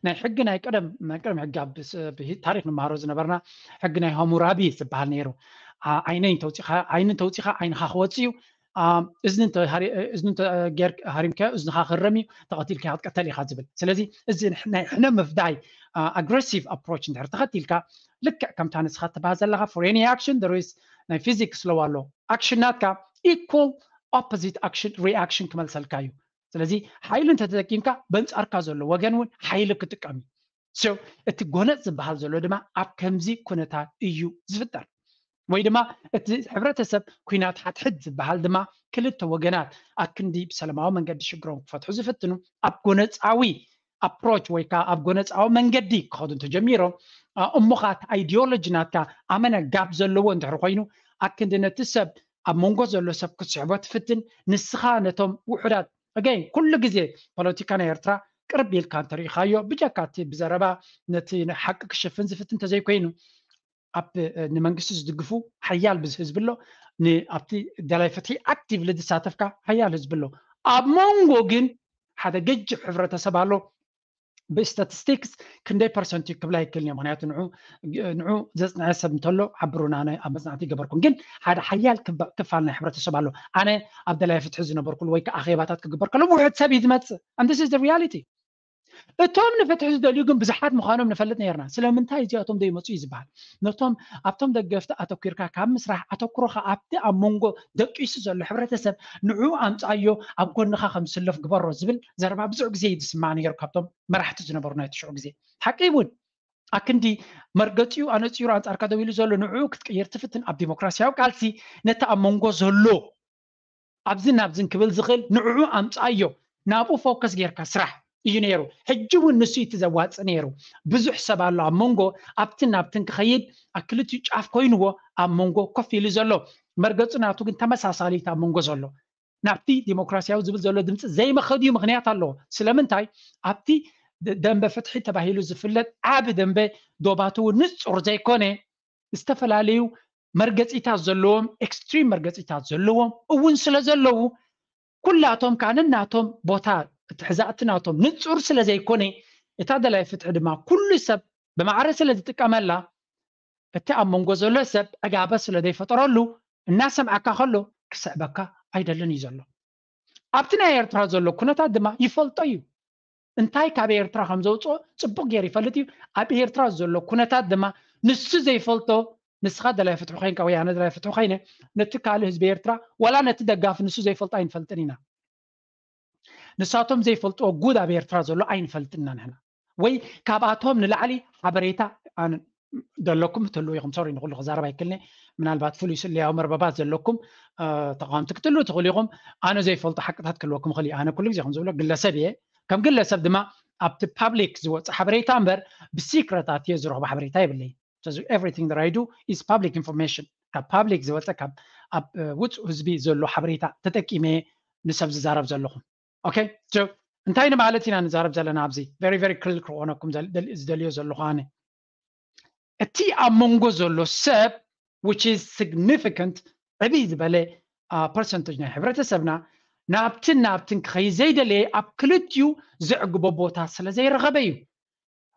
ናይ ሕጊ ናይ ቀደም ናይ ቀደም ሕጊ ኣብ ታሪክ ንመሃሮ ዝነበርና ሕጊ ናይ ሃሙራቢ ዝበሃል ነይሩ። ዓይነይ ተውፂኻ ዓይኒ ተውፂኻ ዓይንኻ ክወፅ እዩ። እዝኒ ሃሪምካዮ እዝንኻ ክረም እዩ፣ ተቐቲልካ ክትቀተል ኢኻ ዝብል። ስለዚ እዚ ናይ ሕነ ምፍዳይ ኣግረሲቭ ኣፕሮች እንድሕር ተኸቲልካ ልክዕ ከምታ ንስኻ ትበሃል ዘለኻ for any action there is ናይ ፊዚክስ ሎው ኣሎ። ኣክሽን ናትካ equal opposite action reaction ክመልሰልካ እዩ። ስለዚ ሓይሊ እንተተጠቂምካ በንፃርካ ዘሎ ወገን እውን ሓይሊ ክጥቀም እዩ። እቲ ጎነፅ ዝበሃል ዘሎ ድማ ኣብ ከምዚ ኩነታት እዩ ዝፍጠር። ወይ ድማ እቲ ሕብረተሰብ ኩናት ሓትሕት ዝበሃል ድማ ክልተ ወገናት ኣክንዲ ብሰላማዊ መንገዲ ሽግሮም ክፈትሑ ዝፍትኑ ኣብ ጎነፃዊ ኣፕሮች ወይ ከዓ ኣብ ጎነፃዊ መንገዲ ክኸዱ እንተጀሚሮም፣ እሞ ከዓ እቲ ኣይዲዮሎጂ ናትካ ኣመነ ጋብ ዘለዎ እንድሕር ኮይኑ ኣክንዲ ነቲ ሰብ ኣብ መንጎ ዘሎ ሰብ ክትስሕቦ ትፍትን። ንስኻ ነቶም ውሑዳት ኣገይን ኩሉ ግዜ ፖለቲካ ናይ ኤርትራ ቅርብ ኢልካ እንተሪኢኻዮ ብጀካ እቲ ብዘረባ ነቲ ሓቂ ክሽፍን ዝፍትን እንተዘይኮይኑ ኣብ ንመንግስቲ ዝድግፉ ሓያል ብዝ ህዝቢ ኣሎ። ኣብቲ ደላይ ፍትሒ ኣክቲቭሊ ዝሳተፍካ ሓያል ህዝቢ ኣሎ። ኣብ መንጎ ግን ሓደ ገጅፍ ሕብረተሰብ ኣሎ። ብስታቲስቲክስ ክንደይ ፐርሰንት እዩ ክብላ ይክእል እየ። ምክንያቱ ንዑ ዘፅንዐ ሰብ እንተሎ ሓብሩና ኣብ መፅናዕቲ ይገበርኩም። ግን ሓደ ሓያል ክፋል ናይ ሕብረተሰብ ኣሎ። ኣነ ኣብ ደላይ ፍትሒ ዝነበርኩሉ ወይ ከዓ ኣኼባታት ክግበር ከሎ ውሕድ ሰብ እዩ ዝመፅእ። And this is the reality። እቶም ንፍትሒ ዝደልዩ ግን ብዙሓት ምዃኖም ንፈልጥ ነርና። ስለምንታይ እዚኣቶም ዘይመፁ እዩ ዝበሃል። ነቶም ኣብቶም ደገፍቲ ኣተኪርካ ካብ ምስራሕ ኣተኩሮኻ ኣብቲ ኣብ መንጎ ደቂሱ ዘሎ ሕብረተሰብ ንዑ ኣምፃዮ፣ ኣብ ጎንኻ ከም ዝስለፍ ግበሮ ዝብል ዘረባ ብዙሕ ግዜ እዩ ዝስማዕ ነይሩ ካብቶም መራሕቲ ዝነበሩ ናይ ትሽዑ ግዜ። ሓቂ እውን ኣክንዲ መርገፂኡ ኣነፂሩ ኣንፃርካ ደው ኢሉ ዘሎ ንዕኡ ክትቅይር ትፍትን ኣብ ዲሞክራሲያዊ ቃልሲ ነቲ ኣብ መንጎ ዘሎ ኣብዝን ናብዝን ክብል ዝኽእል ንዕኡ ኣምፃዮ ናብኡ ፎከስ ጌርካ ስራሕ እዩ ነይሩ። ሕጂ እውን ንሱ እቲ ዘዋፅእ ነይሩ። ብዙሕ ሰብ ኣሎ ኣብ መንጎ ኣብትን ናብትን ክኸይድ ኣብ ክልቲኡ ጫፍ ኮይንዎ ኣብ መንጎ ኮፍ ኢሉ ዘሎ። መርገፂ ናቱ ግን ተመሳሳሊ እቲ ኣብ መንጎ ዘሎ ናብቲ ዲሞክራሲያዊ ዝብል ዘሎ ድምፂ ዘይመኸድዩ ምክንያት ኣለዎ። ስለምንታይ ኣብቲ ደንበ ፍትሒ ተባሂሉ ዝፍለጥ ዓቢ ደንበ ዶባቱ እውን ንፁር ዘይኮነ ዝተፈላለዩ መርገፂታት ዘለዎም ኤክስትሪም መርገፂታት ዘለዎም እውን ስለ ዘለዉ ኩላቶም ከዓ ነናቶም ቦታ እቲ ሕዛእቲ ናቶም ንፁር ስለ ዘይኮነ እታ ደላይ ፍትሒ ድማ ኩሉ ሰብ ብማዕረ ስለ ዝጥቀመላ እቲ ኣብ መንጎ ዘሎ ሰብ ዕጋበ ስለ ዘይፈጠረሉ እናሰምዓካ ከሎ ክስዕበካ ኣይደልን እዩ ዘሎ። ኣብቲ ናይ ኤርትራ ዘሎ ኩነታት ድማ ይፈልጦ እዩ። እንታይ ካብ ኤርትራ ከም ዘውፅኦ ፅቡቅ ገይሩ ይፈልጥ እዩ። ኣብ ኤርትራ ዘሎ ኩነታት ድማ ንሱ ዘይፈልጦ ንስኻ ደላይ ፍትሒ ኮይንካ ወይ ኣነ ደላይ ፍትሒ ኮይነ ነቲ ካልእ ህዝቢ ኤርትራ ዋላ ነቲ ደጋፊ ንሱ ዘይፈልጦ ኣይንፈልጥን ኢና። ንሳቶም ዘይፈልጥዎ ጉድ ኣብ ኤርትራ ዘሎ ኣይንፈልጥና ንሕና ወይ ካብኣቶም ንላዕሊ ሓበሬታ ዘለኩም ትህልው ኢኹም። ሶሪ ንኩሉ ክዛረብ ኣይክልኒ። ምናልባት ፍሉይ ስለያዊ መርበባት ዘለኩም ተቃወምቲ ክትህልው ትኽእሉ ኢኹም። ኣነ ዘይፈልጦ ሓቅታት ክህልወኩም ይኽእል እዩ። ኣነ ኩሉ ግዜ ከም ዝብሎ ግለሰብ እየ። ከም ግለሰብ ድማ ኣብቲ ፓብሊክ ዝወፅእ ሓበሬታ እምበር ብሲክረት ኣትየ ዝረኽቦ ሓበሬታ የብለይ። ስለዚ everything that I do is public information። ካብ ፓብሊክ ዝወፀ ካብ ኣብ ውፁእ ህዝቢ ዘሎ ሓበሬታ ተጠቂመ ንሰብ ዝዛረብ ዘለኹም። ኦኬ፣ እንታይ ንማለት ኢና ንዛረብ ዘለና ኣብዚ? Very very clear ክኾነኩም ዝደልዮ ዘለኹ ኣነ እቲ ኣብ መንጎ ዘሎ ሰብ which is significant ዕብይ ዝበለ ፐርሰንቴጅ ናይ ሕብረተሰብና ናብትን ናብትን ክኸይድ ዘይደለየ ኣብ ክልቲኡ ዘዕግቦ ቦታ ስለ ዘይረኸበ እዩ።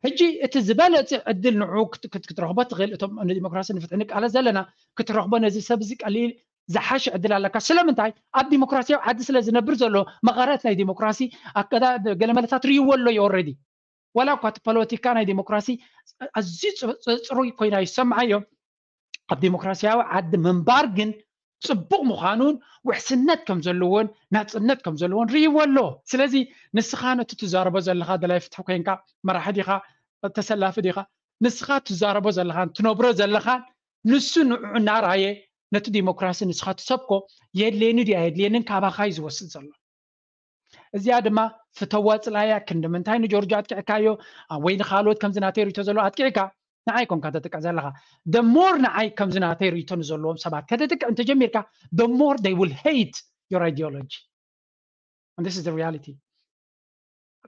ሕጂ እቲ ዝበለፀ ዕድል ንዑ ክትረኽቦ ትኽእል እቶም ንዲሞክራሲ ንፍትሒ ንቃለስ ዘለና ክትረኽቦ ነዚ ሰብ እዚ ቀሊል ዝሓሸ ዕድል ኣለካ። ስለምንታይ ኣብ ዲሞክራሲያዊ ዓዲ ስለ ዝነብር ዘሎ መቐረት ናይ ዲሞክራሲ ገለመለታት ርእይዎ ኣሎ እዩ። ኦረዲ ዋላ እኳ እቲ ፖለቲካ ናይ ዲሞክራሲ ኣዝዩ ፅሩይ ኮይና ይሰምዓዮ ኣብ ዲሞክራሲያዊ ዓዲ ምንባር ግን ፅቡቕ ምዃኑን ውሕስነት ከም ዘለዎን ናፅነት ከም ዘለዎን ርእይዎ ኣሎ። ስለዚ ንስኻ ነቲ ትዛረቦ ዘለኻ ደላይ ፍትሒ ኮይንካ መራሒ ዲኻ ተሰላፊ ዲኻ ንስኻ ትዛረቦ ዘለኻን ትነብሮ ዘለኻን ንሱ ንዑ እናርኣየ ነቲ ዲሞክራሲ ንስኻ ትሰብኮ የድልየኒ ድዩ ኣየድልየንን ካባኻ እዩ ዝወስድ ዘሎ። እዚኣ ድማ ፍተዋ ፅላያ ክንዲ ምንታይ ንጆርጆ ኣጥቂዕካዮ ወይ ንካልኦት ከምዚ ናተይ ርእቶ ዘሎ ኣጥቂዕካ ንዓይ ኮንካ ተጥቅዕ ዘለኻ። The more ንዓይ ከምዚ ናተይ ርእቶ ንዘለዎም ሰባት ከተጥቅዕ እንተጀሚርካ the more they will hate your ideology። This is the reality።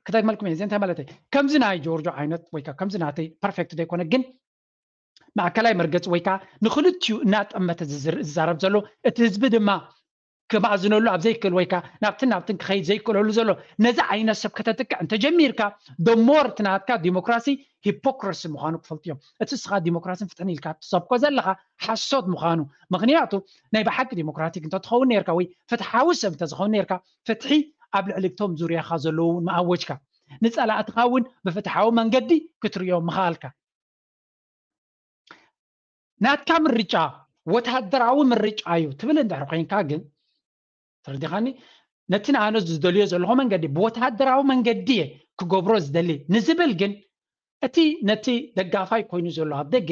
ክደግመልኩም እየ እንታይ ማለት ከምዚ ናይ ጆርጆ ዓይነት ወይ ከምዚ ናተይ ፐርፌክት ዘይኮነ ግን ማእከላይ መርገፂ ወይ ከዓ ንክልቲኡ እናጠመተ ዝዛረብ ዘሎ እቲ ህዝቢ ድማ ክማእዝነሉ ኣብ ዘይክእል ወይ ከዓ ናብትን ናብትን ክኸይድ ዘይክእለሉ ዘሎ ነዚ ዓይነት ሰብ ከተጥቅዕ እንተጀሚርካ the more እቲ ናትካ ዲሞክራሲ ሂፖክራሲ ምዃኑ ክፈልጡ እዮም። እቲ እስኻ ዲሞክራሲን ፍትሕን ኢልካ ትሰብኮ ዘለኻ ሓሶት ምዃኑ ምክንያቱ ናይ ብሓቂ ዲሞክራቲክ እንተትኸውን ነርካ ወይ ፍትሓዊ ሰብ እንተዝኸውን ነርካ ፍትሒ ኣብ ልዕሊ እቶም ዙርያኻ ዘለዉ እውን ምኣወጅካ ንፀላእትኻ እውን ብፍትሓዊ መንገዲ ክትርእዮ ምኽኣልካ ናትካ ምርጫ ወታደራዊ ምርጫ እዩ ትብል እንድሕር ኮይንካ ግን ተረዲኻኒ ነቲ ንኣነ ዝደልዮ ዘለኹ መንገዲ ብወታደራዊ መንገዲ እየ ክገብሮ ዝደሊ ንዝብል ግን እቲ ነቲ ደጋፋይ ኮይኑ ዘሎ ኣብ ደገ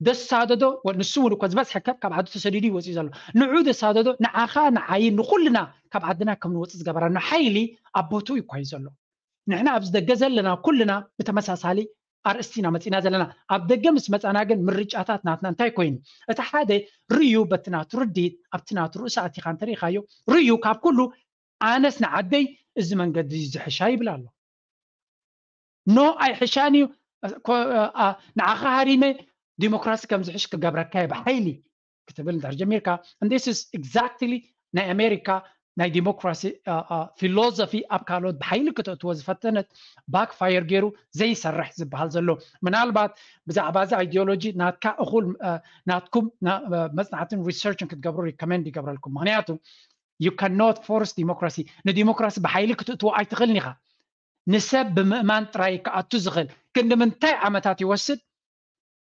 ደሳደዶ፣ ንሱ እውን እኮ ዝበዝሐ ከብ ካብ ዓዱ ተሰዲዱ ይወፅእ ዘሎ። ንዑ ደሳደዶ፣ ንዓኻ ንዓይ ንኩልና ካብ ዓድና ከም ንወፅእ ዝገበረና ሓይሊ ኣብ ቦትኡ ይኳዩ ዘሎ። ንሕና ኣብዚ ደገ ዘለና ኩልና ብተመሳሳሊ ኣርእስቲ ኢና መፂና ዘለና። ኣብ ደገ ምስ መፃና ግን ምርጫታት ናትና እንታይ ኮይኑ? እቲ ሓደ ርዩ በቲ ናቱ ርድኢት ኣብቲ ናቱ ርእሲ ኣቲኻ እንተሪኢኻዮ፣ ርዩ ካብ ኩሉ ኣነስ ንዓደይ እዚ መንገዲ ዝሕሻ ይብል ኣሎ። ኖ ኣይሕሻን እዩ። ንዓኻ ሃሪመ ዲሞክራሲ ከም ዝሕሽ ክገብረካ እየ ብሓይሊ ክትብል እንድሕር ጀሚርካ፣ this is exactly ናይ ኣሜሪካ ናይ ዲሞክራሲ ፊሎዞፊ ኣብ ካልኦት ብሓይሊ ክተእትዎ ዝፈተነት ባክፋየር ገይሩ ዘይሰርሕ ዝበሃል ዘሎ። ምናልባት ብዛዕባ እዚ ኣይዲዮሎጂ ናትካ እኹል ናትኩም መፅናዕትን ሪሰርችን ክትገብሩ ሪኮመንድ ይገብረልኩም። ምክንያቱ you cannot force democracy። ንዲሞክራሲ ብሓይሊ ክትእትዎ ኣይትኽእልን ኢኻ። ንሰብ ብምእማን ጥራይ ክኣቱ ዝኽእል። ክንዲ ምንታይ ዓመታት ይወስድ?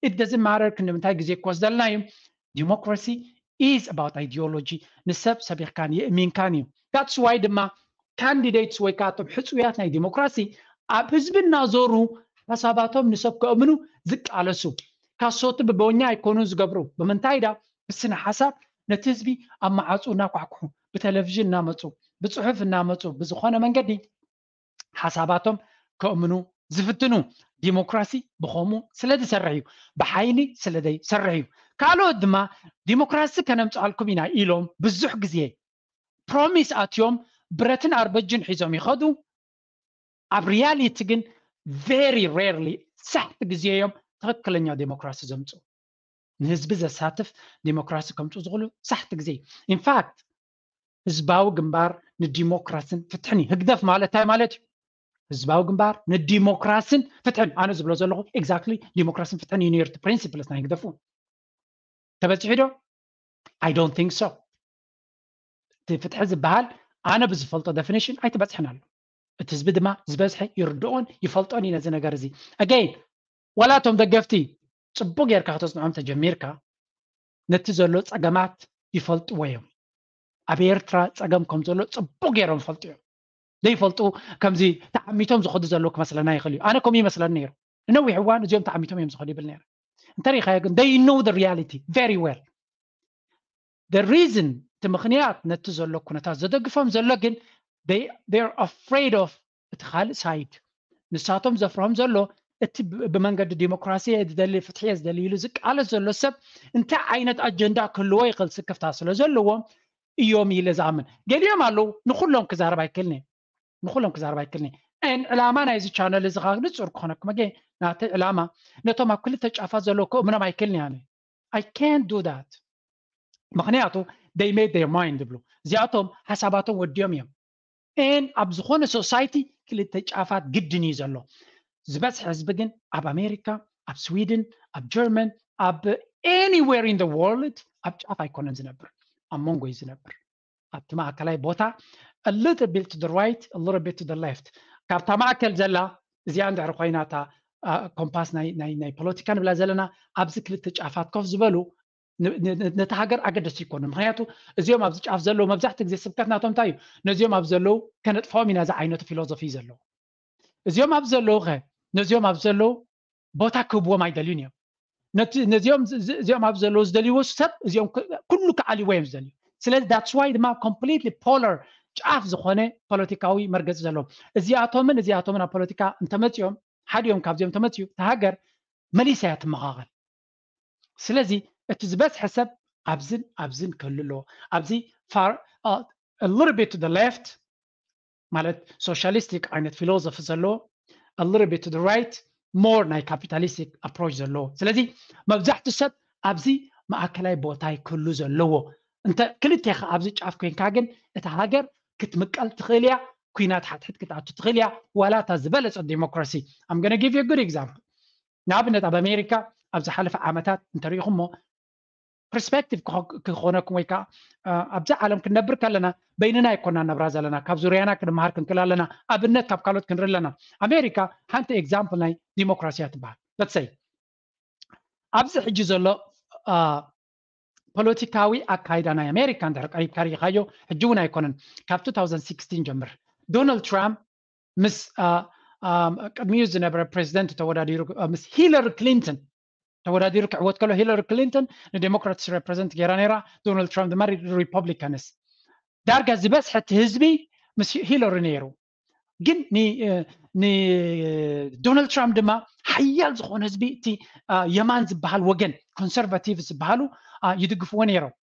It doesn't matter ክንዲ ምንታይ ግዜ ክወስደልና እዩ። Democracy is about ideology። ንሰብ ሰቢኽካን የእሚንካን እዩ። That's why ድማ ካንዲዴትስ ወይ ከዓ እቶም ሕፁያት ናይ ዲሞክራሲ ኣብ ህዝቢ እናዞሩ ሓሳባቶም ንሰብ ከእምኑ ዝቃለሱ፣ ካሶቲ ብቦኛ ኣይኮኑን ዝገብሩ። ብምንታይ ዳ? ብስነ ሓሳብ ነቲ ህዝቢ ኣብ መዓፁ እናኳሕኩሑ፣ ብቴሌቪዥን እናመፁ፣ ብፅሑፍ እናመፁ፣ ብዝኾነ መንገዲ ሓሳባቶም ከእምኑ ዝፍትኑ። ዲሞክራሲ ብኸምኡ ስለ ዝሰርሕ እዩ፣ ብሓይሊ ስለ ዘይሰርሕ እዩ። ካልኦት ድማ ዲሞክራሲ ከነምፅኣልኩም ኢና ኢሎም ብዙሕ ግዜ ፕሮሚስ ኣትዮም ብረትን ኣርበጅን ሒዞም ይኸዱ። ኣብ ሪያሊቲ ግን very rarely፣ ሳሕቲ ግዜ እዮም ትኽክለኛ ዲሞክራሲ ዘምፅኡ። ንህዝቢ ዘሳትፍ ዲሞክራሲ ከምፅኡ ዝኽእሉ ሳሕቲ ግዜ እዩ። ኢንፋክት ህዝባዊ ግንባር ንዲሞክራስን ፍትሕን እዩ። ህግደፍ ማለት እንታይ ማለት እዩ? ህዝባዊ ግንባር ንዲሞክራስን ፍትሕን፣ ኣነ ዝብሎ ዘለኹ ኤግዛክትሊ ዲሞክራስን ፍትሕን እዩ ነይሩ እቲ ፕሪንሲፕልስ ናይ ህግደፍ እውን። ተበፂሑ ዶ? I don't think so። እቲ ፍትሒ ዝበሃል ኣነ ብዝፈልጦ ደፊኒሽን ኣይተበፅሐን ኣሎ። እቲ ህዝቢ ድማ ዝበዝሐ ይርድኦን ይፈልጦን እዩ ነዚ ነገር እዚ። ኣገይን ዋላ እቶም ደገፍቲ ፅቡቅ ጌርካ ከተፅንዖም ተጀሚርካ ነቲ ዘሎ ፀገማት ይፈልጥዎ እዮም። ኣብ ኤርትራ ፀገም ከም ዘሎ ፅቡቅ ገይሮም ይፈልጡ እዮም። ዘይፈልጡ ከምዚ ተዓሚቶም ዝኸዱ ዘለዉ ክመስለና ይኽእል እዩ። ኣነ ከምኡ ይመስለኒ ነይሩ። ንነዊሕ እዋን እዚኦም ተዓሚቶም እዮም ዝኸዱ ይብል ነይረ። እንተሪኢኻዮ ግን they know the reality very well። The reason፣ እቲ ምኽንያት ነቲ ዘሎ ኩነታት ዘደግፎም ዘሎ ግን they are afraid of እቲ ካልእ ሳይድ። ንሳቶም ዘፍርሆም ዘሎ እቲ ብመንገዲ ዲሞክራሲ እየ ዝደሊ፣ ፍትሒ እየ ዝደሊ ኢሉ ዝቃለስ ዘሎ ሰብ እንታይ ዓይነት ኣጀንዳ ክህልዎ ይኽእል ስክፍታ ስለ ዘለዎ እዮም ኢለ ዝኣምን። ገሊኦም ኣለዉ ንኩሎም ክዛረብ ኣይክእልን እየ፣ ንኩሎም ክዛረብ ኣይክእልን እየ። ን ዕላማ ናይዚ ቻነል እዚ ከዓ ንፁር ክኾነኩም ገ ናተይ ዕላማ ነቶም ኣብ ክልተ ጫፋት ዘለዉ ከእምኖም ኣይክእልን እየ። ኣነ I can't do that። ምክንያቱ they made their mind ዝብሉ እዚኣቶም ሓሳባቶም ወዲኦም እዮም። ን ኣብ ዝኾነ ሶሳይቲ ክልተ ጫፋት ግድን እዩ ዘሎ። ዝበዝሐ ህዝቢ ግን ኣብ ኣሜሪካ፣ ኣብ ስዊድን፣ ኣብ ጀርመን፣ ኣብ anywhere in the world ኣብ ጫፍ ኣይኮነን ዝነብር፣ ኣብ መንጎ እዩ ዝነብር። ኣብቲ ማእከላይ ቦታ a little bit to the right, a little bit to the left። ካብታ ማእከል ዘላ እዚኣ እንድሕር ኮይና እታ ኮምፓስ ናይ ፖለቲካ ንብላ ዘለና ኣብዚ ክልተ ጫፋት ኮፍ ዝበሉ ነቲ ሃገር ኣገደስቲ ይኮኑ። ምክንያቱ እዚኦም ኣብዚ ጫፍ ዘለዉ መብዛሕትኡ ግዜ ስብከት ናቶም እንታይ እዩ? ነዚኦም ኣብ ዘለዉ ከነጥፍኦም ኢና ዝዓይነቱ ፊሎዞፊ እዩ ዘለዎ። እዚኦም ኣብ ዘለዉ ኸ ነዚኦም ኣብ ዘለዉ ቦታ ክህብዎም ኣይደልዩን እዮም። ነዚኦም እዚኦም ኣብ ዘለዉ ዝደልይዎ ሰብ እዚኦም ኩሉ ክዓልይዎ እዮም ዝደልዩ። ስለዚ that's why ድማ completely polar ጫፍ ዝኾነ ፖለቲካዊ መርገፂ ዘለዎም እዚኣቶምን እዚኣቶምን ኣብ ፖለቲካ እንተመፂኦም ሓዲኦም ካብዚኦም ተመፂኡ እታ ሃገር መሊሳ እያ ትመኻኸል። ስለዚ እቲ ዝበዝሐ ሰብ ኣብዝን ኣብዝን ክህሉ ኣለዎ። ኣብዚ far a little bit to the left ማለት ሶሻሊስቲክ ዓይነት ፊሎዞፊ ዘለዎ፣ a little bit to the right more ናይ ካፒታሊስቲክ ኣፕሮች ዘለዎ። ስለዚ መብዛሕትኡ ሰብ ኣብዚ ማእከላይ ቦታይ ክህሉ ዘለዎ። እንተ ክልቴኻ ኣብዚ ጫፍ ኮይንካ ግን እታ ሃገር ክትምቀል ትኽእል እያ፣ ኩናት ሓድሕድ ክትኣቱ ትኽእል እያ፣ ዋላ እታ ዝበለጸት ዲሞክራሲ። I'm gonna give you a good example። ንኣብነት ኣብ ኣሜሪካ ኣብ ዝሓለፈ ዓመታት እንተሪኢኹሞ ፐርስፔክቲቭ ክኾነኩም ወይ ከዓ ኣብዚ ዓለም ክንነብር ከለና በይንና ኣይኮና ነብራ ዘለና፣ ካብ ዙርያና ክንመሃር ክንክእል ኣለና፣ ኣብነት ካብ ካልኦት ክንርኢ ኣለና። ኣሜሪካ ሓንቲ ኤግዛምፕል ናይ ዲሞክራሲያ ትበሃል። ለትሰይ ኣብዚ ሕጂ ዘሎ ፖለቲካዊ ኣካይዳ ናይ ኣሜሪካ እንድሕር ቀሪብካ ርኢኻዮ ሕጂ እውን ኣይኮነን፣ ካብ two thousand sixteen ጀምር ዶናልድ ትራምፕ ምስ ቅድሚኡ ዝነበረ ፕሬዚደንት ተወዳዲሩ ምስ ሂለሪ ክሊንተን ተወዳዲሩ ክዕወት ከሎ ሂለሪ ክሊንተን ንዴሞክራትስ ሬፕሬዘንት ገይራ ነይራ። ዶናልድ ትራምፕ ድማ ሪፐብሊካንስ። ዳርጋ ዝበዝሐ እቲ ህዝቢ ምስ ሂለሪ ነይሩ። ግን ንዶናልድ ትራምፕ ድማ ሓያል ዝኾነ ህዝቢ እቲ የማን ዝበሃል ወገን ኮንሰርቫቲቭ ዝበሃሉ ይድግፍዎ ነይሮም።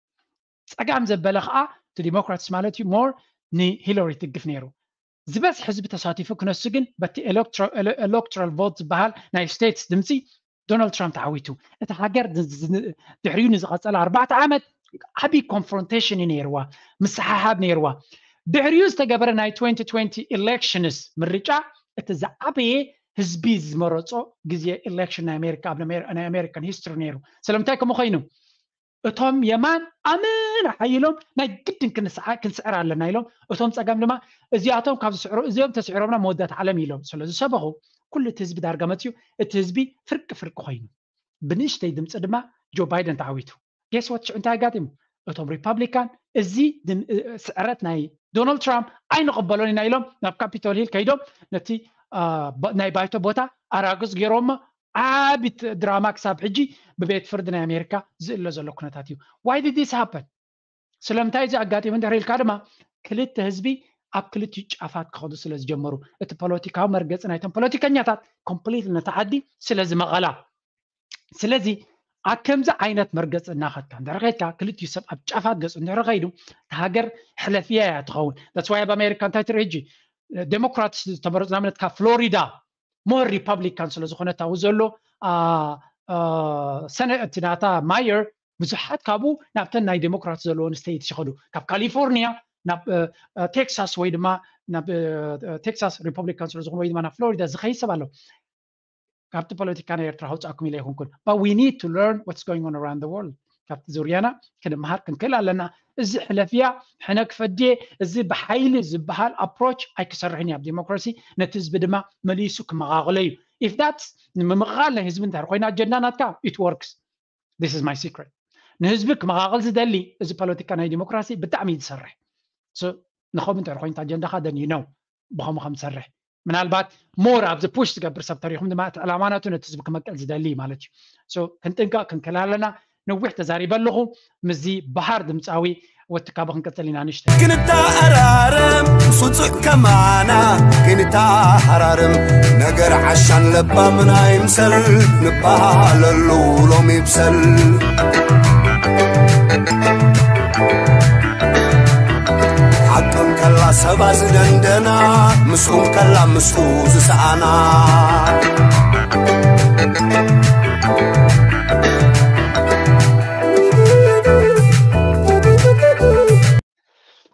ፀጋም ዘበለ ከዓ እቲ ዲሞክራትስ ማለት እዩ ሞር ንሂለሪ ትድግፍ ነይሩ። ዝበዝሕ ህዝቢ ተሳቲፉ ክነሱ ግን በቲ ኤሌክትራል ቮት ዝበሃል ናይ ስቴትስ ድምፂ ዶናልድ ትራምፕ ተዓዊቱ። እቲ ሃገር ድሕሪኡ ንዝቐፀለ ኣርባዕተ ዓመት ዓብዪ ኮንፍሮንቴሽን እዩ ነይርዋ፣ ምስሓሓብ ነይርዋ። ድሕሪኡ ዝተገበረ ናይ twenty twenty elections ምርጫ እቲ ዝዓበየ ህዝቢ ዝመረፆ ግዜ ኤሌክሽን ናይ ኣሜሪካ ኣብ ናይ ኣሜሪካን ሂስትሪ ነይሩ። ስለምንታይ ከምኡ ኮይኑ? እቶም የማን ኣመና ሓይሎም ናይ ግድን ክንስዕር ኣለና ኢሎም፣ እቶም ፀጋም ድማ እዚኣቶም ካብ ዝስዕሩ እዚኦም ተስዕሮምና መወዳት ዓለም ኢሎም ስለ ዝሰበኹ ኩሉ እቲ ህዝቢ ዳርጋ መፅዩ። እቲ ህዝቢ ፍርቂ ፍርቂ ኮይኑ ብንእሽተይ ድምፂ ድማ ጆ ባይደን ተዓዊቱ። ጌስ ወት ሽዑ እንታይ ኣጋጢሙ? እቶም ሪፐብሊካን እዚ ስዕረት ናይ ዶናልድ ትራምፕ ኣይንቕበሎን ኢና ኢሎም ናብ ካፒቶል ሂል ከይዶም ነቲ ናይ ባይቶ ቦታ ኣራግዝ ገይሮሞ። ዓቢ ድራማ ክሳብ ሕጂ ብቤት ፍርዲ ናይ ኣሜሪካ ዝእለ ዘሎ ኩነታት እዩ። Why did this happen? ስለምንታይ እዚ ኣጋጢሙ እንድሕር ኢልካ ድማ ክልተ ህዝቢ ኣብ ክልቲኡ ጫፋት ክኸዱ ስለ ዝጀመሩ እቲ ፖለቲካዊ መርገፂ ናይቶም ፖለቲከኛታት ኮምፕሊት ነቲ ዓዲ ስለ ዝመቐላ። ስለዚ ኣብ ከምዚ ዓይነት መርገፂ እናኸድካ እንድሕር ከይድካ ክልቲኡ ሰብ ኣብ ጫፋት ገፁ እንድሕር ከይዱ እቲ ሃገር ሕለፍያ እያ ትኸውን። That's why ኣብ ኣሜሪካ እንታይ ትርኢ ሕጂ ዴሞክራት ዝተመረፁ ንኣብነት ካብ ፍሎሪዳ ሞር ሪፐብሊካን ስለ ዝኾነ እታዊ ዘሎ ሰነ እቲ ናታ ማየር ብዙሓት ካብኡ ናብተን ናይ ዴሞክራት ዘለዎን ስቴትስ ይኸዱ። ካብ ካሊፎርኒያ ናብ ቴክሳስ ወይ ድማ ናብ ቴክሳስ ሪፐብሊካን ስለ ዝኾኑ ወይ ድማ ናብ ፍሎሪዳ ዝኸይድ ሰብ ኣሎ። ካብቲ ፖለቲካ ናይ ኤርትራ ከውፅኣኩም ኢለ ኣይኮንኩን። But we need to learn what's going on around the world። ካብቲ ዙርያና ክንመሃር ክንክእል ኣለና። እዚ ሕለፍያ ሕነ ክፈድየ እዚ ብሓይሊ ዝበሃል ኣፕሮች ኣይክሰርሕን እዩ ኣብ ዲሞክራሲ። ነቲ ህዝቢ ድማ መሊሱ ክመቓቕሎ እዩ። If that's ንምምቕቓል ናይ ህዝቢ እንድሕር ኮይና ኣጀንዳ ናትካ it works። This is my secret። ንህዝቢ ክመቓቕል ዝደሊ እዚ ፖለቲካ ናይ ዲሞክራሲ ብጣዕሚ እዩ ዝሰርሕ። ንኸምኡ እንተ ኮይኑ ኣጀንዳኻ then you know ብኸምኡ ከም ዝሰርሕ ምናልባት ሞር ኣብዚ ፑሽ ዝገብር ሰብ ተሪኹም ድማ እቲ ዕላማ ናቱ ነቲ ህዝቢ ክመቅል ዝደሊ ማለት እዩ። ክንጥንቀቕ ክንክእል ኣለና። ነዊሕ ተዛሪበ ኣለኹ። ምስዚ በሃር ድምፃዊ ወትካቡ ክንቀፅል ኢና። ንሽተ ክንተኣራረም ስፁዕ ከማና ክንተሃራርም ነገር ዓሻን ለባምና ይምሰል ንባሃለሉ ሎም ይብሰል ሓቅም ከላ ሰባ ዝደንደና ምስኡም ከላ ምስኡ ዝሰኣና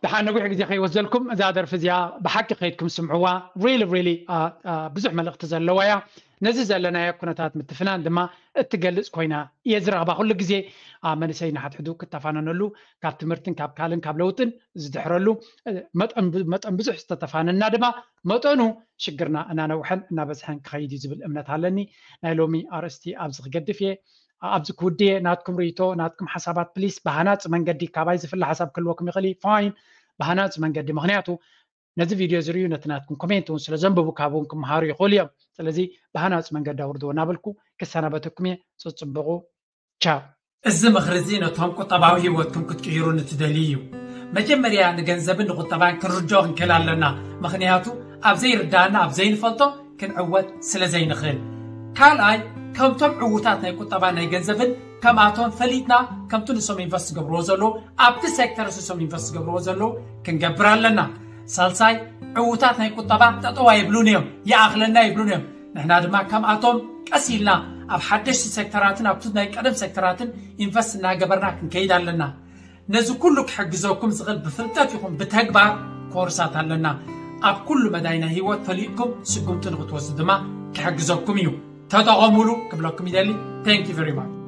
ደሓን ነዊሕ ግዜ ከይወስደልኩም እዛ ደርፊ እዚኣ ብሓቂ ከይድኩም ስምዕዋ። ሪሊ ሪሊ ብዙሕ መልእኽቲ ዘለዋ እያ። ነዚ ዘለናዮ ኩነታት ምትፍናን ድማ እትገልፅ ኮይና እየ ዝረኽባ። ኩሉ ግዜ መንእሰይ ንሓድሕዱ ክተፋነነሉ ካብ ትምህርትን ካብ ካልእን ካብ ለውጥን ዝድሕረሉ መጠን ብዙሕ ዝተተፋነና ድማ መጠኑ ሽግርና እናነውሐን እናበዝሐን ክኸይድ እዩ ዝብል እምነት ኣለኒ። ናይ ሎሚ ኣርእስቲ ኣብዚ ክገድፍ እየ። ኣብዚ ክውድየ ናትኩም ርእይቶ ናትኩም ሓሳባት ፕሊስ ብሃናፂ መንገዲ ካባይ ዝፍለ ሓሳብ ክህልወኩም ይኽእል እዩ። ፋይን ብሃናፂ መንገዲ ምክንያቱ ነዚ ቪድዮ ዝርእዩ ነቲ ናትኩም ኮሜንት እውን ስለ ዘንብቡ ካብ እውን ክመሃሩ ይኽእሉ እዮም። ስለዚ ብሃናፂ መንገዲ ኣውርድዎ እናበልኩ ክሰናበተኩም እየ። ፅፅብቑ ቻው። እዚ ምኽሪ እዚ ነቶም ቁጠባዊ ህይወትኩም ክትቅይሩ ንትደልዩ እዩ። መጀመርያ ንገንዘብን ንቁጠባን ክንርድኦ ክንክእል ኣለና። ምኽንያቱ ኣብ ዘይርዳእና ኣብ ዘይንፈልጦ ክንዕወት ስለ ዘይንኽእል። ካልኣይ ከምቶም ዕዉታት ናይ ቁጠባን ናይ ገንዘብን ከምኣቶም ፈሊጥና ከምቲ ንሶም ኢንቨስት ዝገብርዎ ዘለዉ ኣብቲ ሴክተር ንሶም ኢንቨስት ዝገብርዎ ዘለዉ ክንገብር ኣለና። ሳልሳይ ዕዉታት ናይ ቁጠባ ጠጠው ኣይብሉን እዮም፣ ይኣኽለና ይብሉን እዮም። ንሕና ድማ ከምኣቶም ቀስ ኢልና ኣብ ሓደሽቲ ሴክተራትን ኣብቲ ናይ ቀደም ሴክተራትን ኢንቨስት እናገበርና ክንከይድ ኣለና። ነዚ ኩሉ ክሕግዘኩም ዝኽእል ብፍልጠት ይኹን ብተግባር ኮርሳት ኣለና። ኣብ ኩሉ መዳይ ናይ ህይወት ፈሊጥኩም ስጉምቲ ንክትወስዱ ድማ ክሕግዘኩም እዩ። ተጠቐሙሉ ክብለኩም ይደሊ። Thank you very much።